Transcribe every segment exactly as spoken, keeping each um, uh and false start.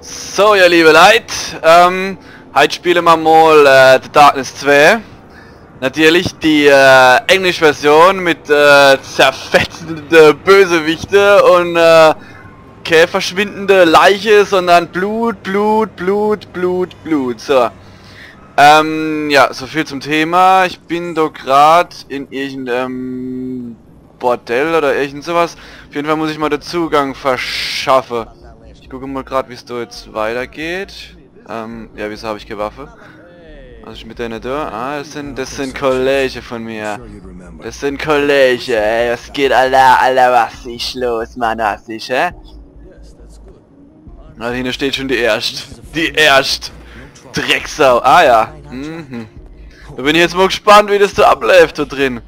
So, ihr liebe Leit, ähm, heit spiele mer mol äh, The Darkness zwei. Natürlich die äh, englische Version mit äh, zerfetzende Bösewichte und äh, keine verschwindende Leiche, sondern Blut, Blut, Blut, Blut, Blut. So. Ähm, ja, so viel zum Thema. Ich bin doch grad in irgendeinem Bordell oder irgend sowas. Auf jeden Fall muss ich mol de Zugang verschaffe. Ich gucke mol grad, wie's do jetzt weitergeht. Ähm, ja, wieso hab ich keine Waffe? Was is mit dene do? Ah, das sind, das sind Kollege von mir. Das sind Kollege, ey. Was geht, Alter? Alter, was is los, Mann? Was is, hä? Na, da hinne steht schon die Erscht. Die Erscht. Drecksau. Ah ja. Mhm. Da bin ich jetzt mol gespannt, wie das so abläuft da drin.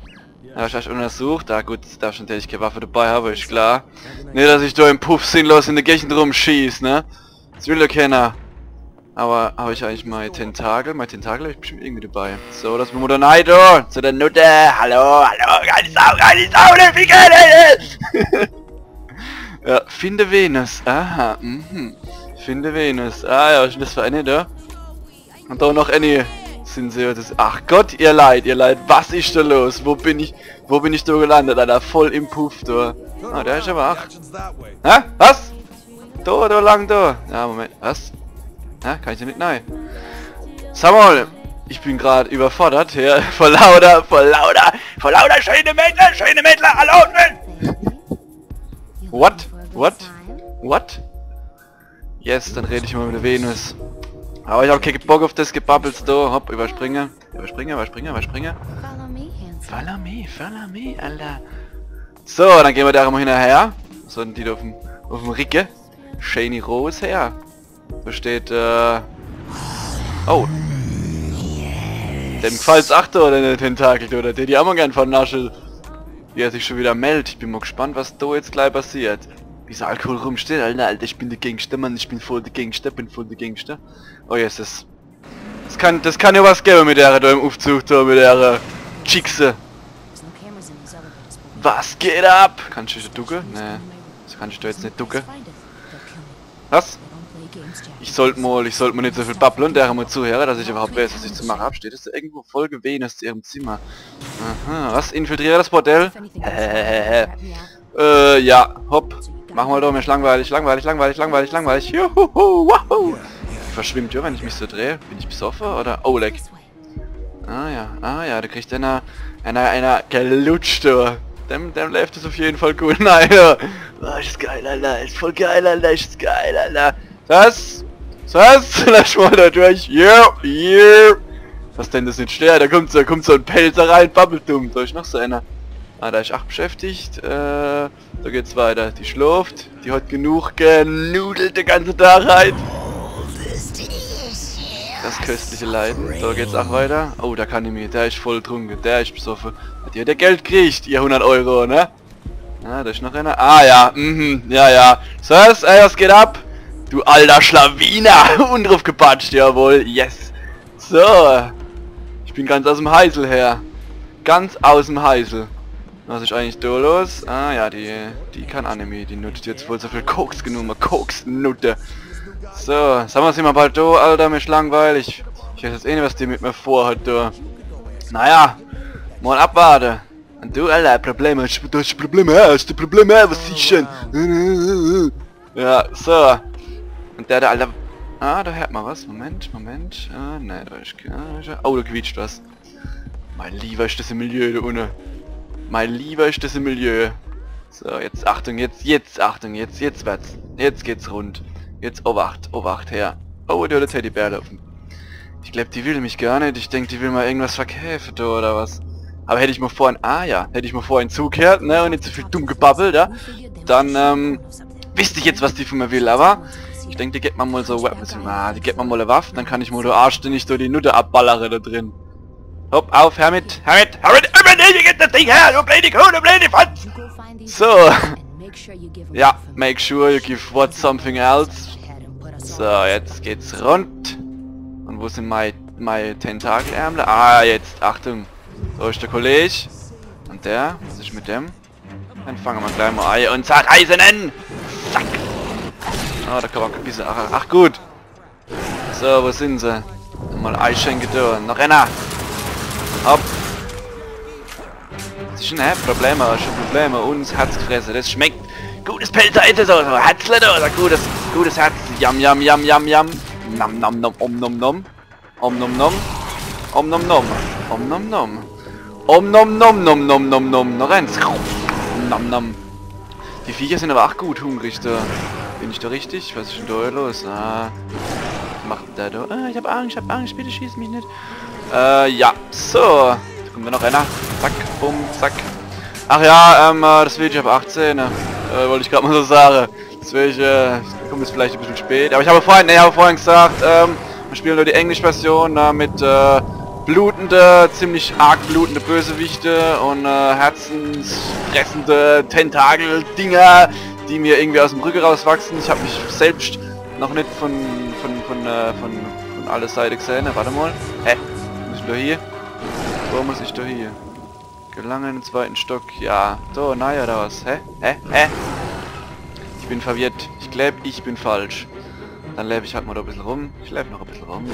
Ja, ich hab untersucht. Ah gut, darf ich natürlich keine Waffe dabei haben, is klar. Nee, dass ich da im Puff sinnlos in der Gegend rumschieß, ne? Das will doch keiner. Aber hab ich eigentlich mein Tentakel? Mein Tentakel hab ich bestimmt irgendwie dabei. So, lass mich mol do nei, du! Zu der Nutte! Hallo, hallo, geile Sau, geile Sau, ne, wie geht es? Ja, finde Venus. Aha, mhm. Finde Venus. Ah ja, was is denn das für eine da? Und da noch eine. Sind sie das? Ach Gott, ihr Leit, ihr Leit, was is da los? Wo bin ich, wo bin ich da gelandet, Alter? Voll im Puff, du. Ah, der is aber acht. Hä? Was? Da, da lang, da. Ja, Moment. Was? Hä? Kann ich da net nei? Sag mol, ich bin grad überfordert hier. Vor lauter, vor lauter, vor lauter schöne Mädler, schöne Mädler, hallo, ne? What? What? What? Yes, dann red ich mol mit der Venus. Aber ich hab keinen Bock auf das Gebabbels da. Hopp, überspringe. Überspringe, überspringe, überspringe. Follow me, handsome. Follow me, follow me, Alter. So, dann gehen wir da mol hinterher. So, die da auf dem, auf dem Ricke. Shani Rose her. Da steht, äh... Oh. Dem gefällt's aach do, oder de Tentakel, oder der die auch mol gern vernasche. Wie er sich schon wieder meldet. Ich bin mol gespannt, was da jetzt gleich passiert. Wie so Alkohol rumsteht, Alter, Alter, ich bin der Gangster, Mann, ich bin voll der Gangster, bin voll der Gangster. Oh, yes, das, das kann, das kann ja was geben mit der da im Aufzug, da mit der Chickse. Was geht ab? Kann ich da ducke? Nee, das kann ich da jetzt net ducke. Was? Ich sollt mol, ich sollt mol net so viel babble, der mol zuhöre, dass ich überhaupt weiß, was ich zu mache hab. Steht das da irgendwo? Folge Venus zu ihrem Zimmer. Aha, was? Infiltriere das Bordell? Hehehehe. Äh, ja, hopp. Mach mol doch, mir is langweilig, langweilig, langweilig, langweilig, langweilig. Juhuhu, wahoo. Verschwimmt ja, wenn ich mich so drehe. Bin ich besoffen oder? Oh, leck. Ah ja, ah ja, da kriegt einer, einer, einer gelutscht, du. Dem, dem läuft es auf jeden Fall gut. Nein, du. Oh, is geil, Alter. Is voll geil, Alter. Is geil, Alter. Was? Was? Lass mol da durch. Jo, jo. Was denn, das net schwer? Da kommt so, kommt so en Pälzer rein, babbelt dumm. Da is noch so einer. Ah, da is aach beschäftigt. Äh, da geht's weiter. Die schlooft. Die hat genug genudelt de ganze Tag heit. Das köstliche Leiden. So geht's aach weiter. Oh, der kann nimmi. Der is voll trunke. Der is besoffen. Hat ihr der Geld kriegt, ihr hundert Euro, ne? Ah, da is noch einer. Ah ja, mhm, ja, ja. So, was, ey, was geht ab? Du alter Schlawiner! Und drauf gepatscht, jawohl, yes. So. Ich bin ganz aus em Heisel her. Ganz aus em Heisel. Was is eigentlich da los? Ah ja, die, die kann aach nimmi. Die Nutte, die hat wohl so viel Koks genumme. Koksnutte. So, sag mol, sin mer bald da, Alter, mir is langweilig. Ich weiß jetzt eh net, was die mit mir vorhat, du. Naja, mol abwarte. Und du, Alter, Probleme, du hast Probleme, hast du Probleme, was is denn? Ja, so. Und der, der, Alter. Ah, da hört mer was. Moment, Moment. Ah, ne, da is kein. Oh, da quietscht was. Mein lieber is das im Milieu da unne. Mein lieber is das im Milieu. So, jetzt Achtung, jetzt, jetzt, Achtung, jetzt, jetzt wird's. Jetzt geht's rund. Jetzt Obacht, Obacht her. Oh, die hat de Teddybär laufen. Ich glaub, die will mich gar net. Ich denk, die will mol irgendwas verkäfe, du, oder was? Aber hätt ich mol vorhin, ah ja, hätt ich mol vorhin zugehört, ne, und net so viel dumm gebabbelt, ja, dann, ähm, wisst ich jetzt, was die von mir will, aber ich denk, die gibt mer mol so, ah, die gibt mer mol e Waff, dann kann ich mol de Arsch, den ich so die Nutte abballere da drin. Hopp, auf, her mit, her mit, her mit, überlege jetzt das Ding her, du blöde Kuh, du blöde Fotz! So. Ja, make sure you give what something else. So, jetzt geht's rund. Und wo sin mei, mei Tentakelärmle? Ah, jetzt, Achtung. So is der Kollege. Und der, was is mit dem? Den fange mer gleich mol ei und zerreiße en. Zack. Oh, do kann ma gebisse. Ach, ach gut. So, wo sin se? Mol eischenke do. Noch enner. Hopp. Siehscht du, ne? Probleme, schon Probleme. Uns Herz gefresse. Des schmeckt. Gutes Pälzer Esse, so, so Herzle do, so gutes, gutes Herz. Yam, yam, yam, yam, yam. Nam, nam, nom, om, nom, nom. Om, nom, nom. Om, nom, nom. Om, nom, nom. Om, nom, nom, nom, nom, nom, nom. Noch eens. Nom, nom. Die Viecher sin awwer ach gut hungrig do. Bin ich do richtig? Was is dann do los? Ah, was macht dann der do? Ah, ich hab Angscht, ich hab Angscht, bitte schieß mich net. Äh, ja. So. Do kummt noch enner. Zack, bumm, zack. Ach ja, ähm, äh, des Video ab achtzehn, ne? Äh, wollt ich grad mol so sage. Deswege, äh, kummt es vielleicht e bissel spät. Awwer ich hab vorhin, nee, ich hab vorhin gesagt, ähm, mir spielen nur die englische Version, ne, mit, äh, blutende, ziemlich arg blutende Bösewichte un, äh, herzensfressende Tentakel-Dinger, die mir irgendwie aus em Rücke rauswachsen. Ich hab mich selbscht noch net von, von, von, äh, von, von alle Seite gesehn. Ne, wart mol. Hä? Muss ich do hie? Wo muss ich do hie? Gelange in den zweiten Stock. Ja. So, naja, do was. Hä? Hä? Hä? Ich bin verwirrt. Ich glaab, ich bin falsch. Dann laaf ich halt mol do e bissel rum. Ich laaf noch e bissel rum. So.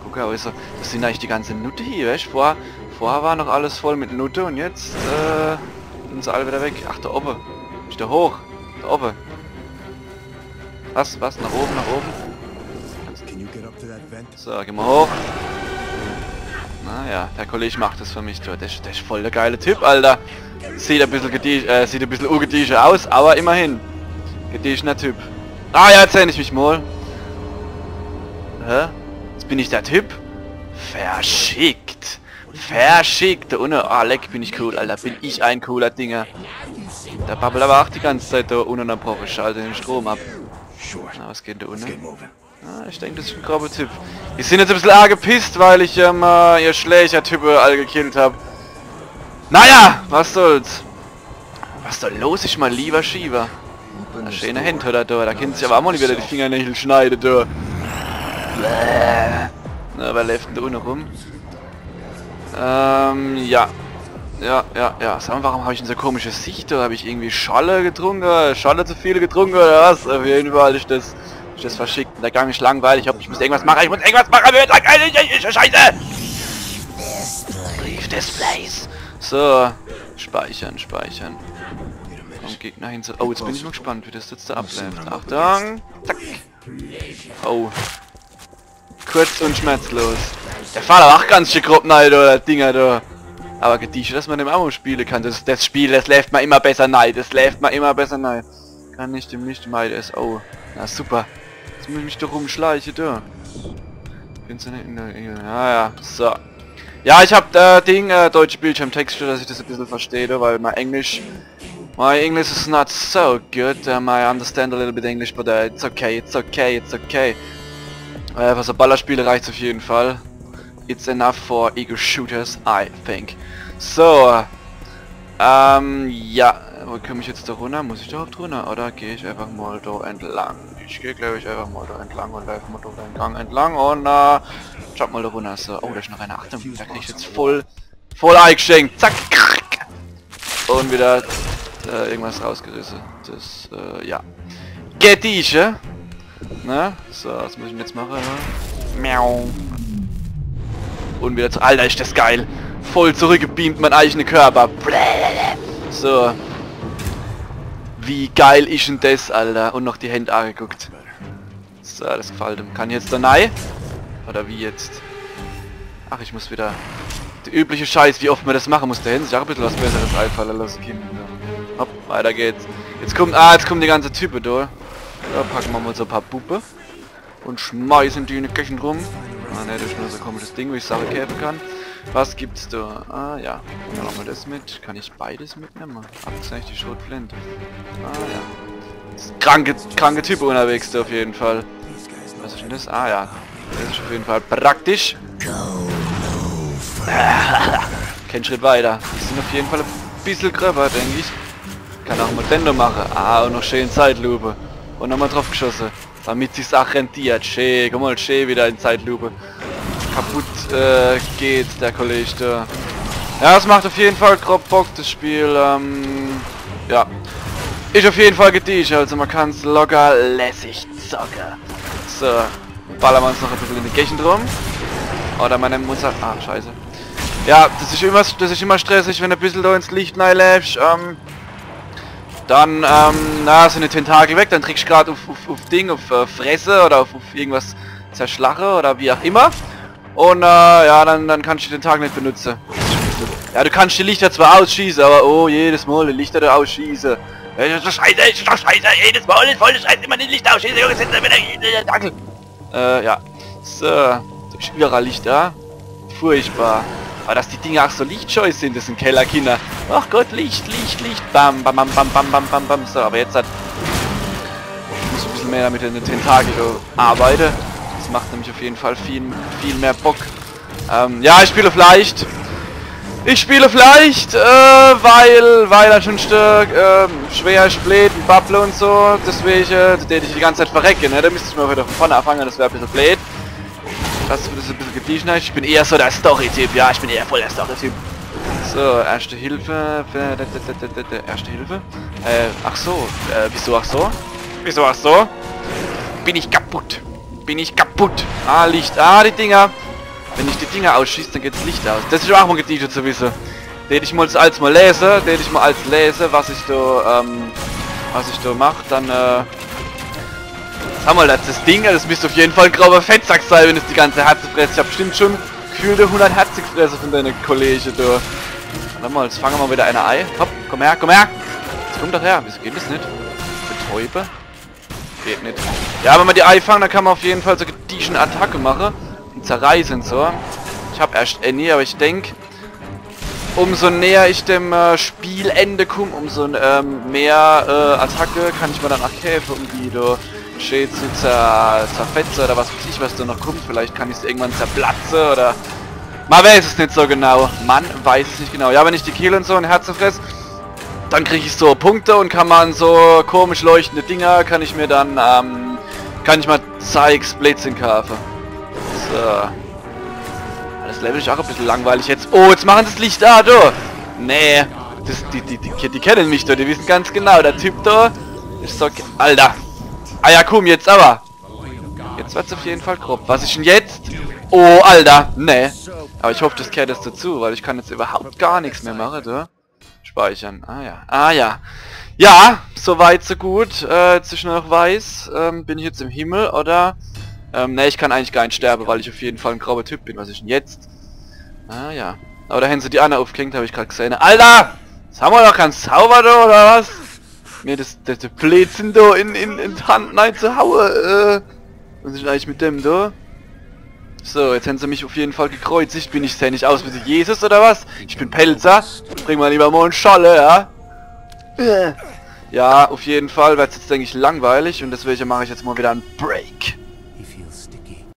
Guck, awwer is so, des sin eigentlich die ganze Nutte hie, weescht? Vorher, vorher war noch alles voll mit Nutte un jetzt, äh, sin se alle widder weg. Ach, do owwe. Is do hoch. Do owwe. Was? Was? Nach owwe, nach owwe? Can you get up to that vent? So, geh mol hoch. Naja, der Kolleg macht des für mich, du. Der is, der is voll der geile Typ, Alter. Sieht e bissel gedieg-, äh, sieht e bissel ugediege aus, awwer immerhin. Gediegener Typ. Ah ja, jetzt erinner ich mich mol. Hä? Jetzt bin ich der Typ? Verschickt. Verschickt. Do unne. Ah, leck, bin ich cool, Alter. Bin ich e cooler Dinger. Der babbelt awwer ach die ganze Zeit do ununnerbroche. Schalte den Strom ab. Na, was geht do unne? Ah, ich denk, des is e grober Typ. Die sin jetzt e bissel arg gepisst, weil ich, ähm, äh, ihr Schlägertype all gekillt hab. Naja, was soll's. Was soll los? Ich mol liewer Schieber. Na, schäne Händ hot er do. Do kenne sich awwer ach mol widder die Fingernägel schneide, du. Bäh. Na, wer laaft dann do unne rum? Ähm, ja. Ja, ja, ja. Sag mol, warum hab ich dann so komische Sicht? Hab ich irgendwie Schorle getrunke? Schorle zu viel getrunke oder was? Auf jeden Fall is des, is des verschickt. Der Gang is langweilig. Ich hoff, ich muss irgendwas mache. Ich muss irgendwas mache. Mir wird langweilig. Ich, ich, Scheiße! Leave this place. So. Speichern, speichern. Komm, Gegner hin zu. Oh, jetzt bin ich mol gespannt, wie des jetzt do ablaaft. Achtung! Zack! Oh. Kurz un schmerzlos. Der fallt awwer ach ganz schää grob nei, do, die Dinger, do. Awwer gediege, dass ma den ach mol spiele kann. Des, des Spiel, des laaft mer immer besser nei. Des laaft mer immer besser nei. Kann ich dem net mei S O. Na super. Jetzt muss ich mich doch rumschleiche, do. Bin so net in der, in der, ja, ja, so. Ja, ich hab, äh, Ding, äh, deutsche Bildschirmtexte, dass ich des e bissel versteh, do, weil mei Englisch, my English is not so good. Um, I understand a little bit English, but, uh, it's okay, it's okay, it's okay. Äh, für so Ballerspiele reicht's auf jeden Fall. It's enough for ego shooters, I think. So. Ähm, ja. Wo komm ich jetzt do runner? Muss ich do überhaupt runner? Oder geh ich einfach mol do entlang? Ich geh, glaab ich, einfach mol do entlang un laaf mol do den Gang entlang un, äh, jump mol do runner. So, oh, do is noch enner. Achtung, do krieg ich jetzt voll, voll eigeschenkt. Zack. Un widder, äh, irgendwas rausgerisse. Des, äh, ja. Gediege. Ne? So, was muss ich dann jetzt mache? Ne? Miau. Un widder zu. Alter, is des geil. Voll zurückgebeamt, mei eigene Körper. So. Wie geil is dann des, Alter? Un noch die Händ ageguckt. So, des gefallt em. Kann ich jetzt do nei? Oder wie jetzt? Ach, ich muss widder de übliche Scheiß, wie oft ma des mache muss. Do hätte se sich ach e bissel was Besseres eifalle losse kenne. Hopp, weiter geht's. Jetzt kummt, ah, jetzt kummen die ganze Type do. Do packe ma mol so e paar Puppe. Un schmeiße die in de Gegend rum. Ah, ne, des is nur so e komisches Ding, wo ich Sache käfe kann. Was gibt's do? Ah, ja. Nemme ma mol des mit. Kann ich beides mitnemme? Abgezeichnet die Schrotflinte. Ah, ja. Kranke, kranke Type unnerwegs do auf jeden Fall. Was is dann des? Ah, ja. Des is auf jeden Fall praktisch. Kein Schritt weiter. Die sin auf jeden Fall e bissel gröber, denk ich. Kann ach mol den do mache. Ah, un noch schää Zeitlupe. Un nochmol druffgeschosse. Damit sich's ach rentiert. Schää, guck mol, schää widder in Zeitlupe. Kaputt, äh, geht der Kolleg do. Ja, es macht auf jeden Fall grob Bock, des Spiel. Ähm, ja. Is uff jeden Fall gediege, also ma kann's locker lässig zocke. So, ballere ma uns noch e bissel in de Gegend rum. Oder ma nimmt uns halt... Ah, scheiße. Ja, das is immer, das is immer stressig, wenn e bissel do ins Licht neiläfsch. Ähm, dann, ähm, na, sin die Tentakel weg, dann drücksch grad uff, uff, uff Ding, uff, äh, Fresse oder uff, uff irgendwas zerschlache oder wie auch immer. Un, äh, ja, dann, dann kannsch die Tentakel net benutze. Ja, du kannsch die Lichter zwar ausschieße, awwer oh, jedes Mol die Lichter do ausschieße. Ey, das is doch scheiße, das is doch scheiße, jedes Mol is voll Scheiß, immer die Lichter ausschieße, Junge, sin do wieder Tentakel. Äh, ja. So, do is überall Lichter. Furchtbar. Awwer dass die Dinger ach so lichtscheu sin, das sin Kellerkinder. Ach Gott, Licht, Licht, Licht. Bam, bam, bam. So, awwer jetzt hat... Ich muss e bissel mehr mit de Tentakel do arbeite. Das macht nämlich uff jeden Fall viel, viel mehr Bock. Ähm, ja, ich spiel uff leicht. Ich spiel uff leicht, äh, weil, weil ansonschte, ähm, schwer is blöd un babble un so. Deswege, äh, do dät ich die ganze Zeit verrecke, ne? Do müsst ich mol wieder vun vorne anfange, das wär e bissel blöd. Das is e bissel gediege. Ich bin eher so de Story-Typ, ja, ich bin eher voll de Story-Typ. So, Erste Hilfe, äh, d-, d-, Erste Hilfe. Äh, ach so, äh, wieso ach so? Wieso ach so? Bin ich kaputt? Bin ich kaputt? Ah, Licht, ah, die Dinger. Wenn ich die Dinger ausschieß, dann geht's Licht aus. Das is ach mol gediege zu wisse. Dät ich mol als mol lese, dät ich mol als lese, was ich do, ähm, was ich do mach, dann, äh, sag mol, das, das Ding, das müsst uff jeden Fall e grober Fettsack sei, wenn es die ganze Herze frisst. Ich hab bestimmt schun gefühlte hundert Herze gefresse vun deine Kollege, du. Wart mol, jetzt fange ma wieder einer ei. Hopp, komm her, komm her. Jetzt komm doch her. Wieso geht das net? Betäube? Geht net. Ja, wenn ma die eifange, dann kann ma uff jeden Fall so gediege Attacke mache. Un zerreiße un so. Ich hab erscht ääni, awwer ich denk, umso näher ich dem, äh, Spielende kumm, umso, ähm, mehr, äh, Attacke kann ich ma dann ach käfe, um die do schee zu zer-, zerfetze oder was weiß ich, was do noch kummt. Vielleicht kann ich se irgendwann zerplatze oder... Ma weiß es net so genau. Ma weiß es net genau. Ja, wenn ich die kill un so un Herze friss, dann krieg ich so Punkte un kann ma so komisch leuchtende Dinger, kann ich mir dann, ähm, kann ich ma Sykes Blödsinn kaafe. So. Das Level is ach e bissel langweilig jetzt. Oh, jetzt mache se das Licht an, du! Nee. Das, die, die, die, die kenne mich doch, die wisse ganz genau, de Typ do is so ge-, Alter. Ah ja, komm, jetzt awwer. Jetzt werd's uff jeden Fall grob. Was is dann jetzt? Oh, Alter, nee. Awwer ich hoff, das gheert jetzt dezu, weil ich kann jetzt iwwerhaupt gar nix mehr mache, du. Speichern. Ah ja. Ah ja. Ja, so weit, so gut. Äh, jetzt is nur noch weiß. Ähm, bin ich jetzt im Himmel oder... Ähm, nee, ich kann eigentlich gar net sterbe, weil ich uff jeden Fall e grober Typ bin. Was is dann jetzt? Ah ja. Awwer do hän se die anner uffgehängt, hab ich grad gesehn. Alter! Sag mol, doch ganz sauber do, oder was? Mir das, das, das Blödsinn do in, in, in die Hand nei zu haue, äh. Was is eigentlich mit dem do? So, jetzt hän se mich uff jeden Fall gekreuzigt. Bin ich, seh ich aus wie de Jesus oder was? Ich bin Pälzer. Bring mol liewer mol en Schorle, ja? Äh. Ja, uff jeden Fall werd's jetzt, denk ich, langweilig un deswege mach ich jetzt mol wieder en Break.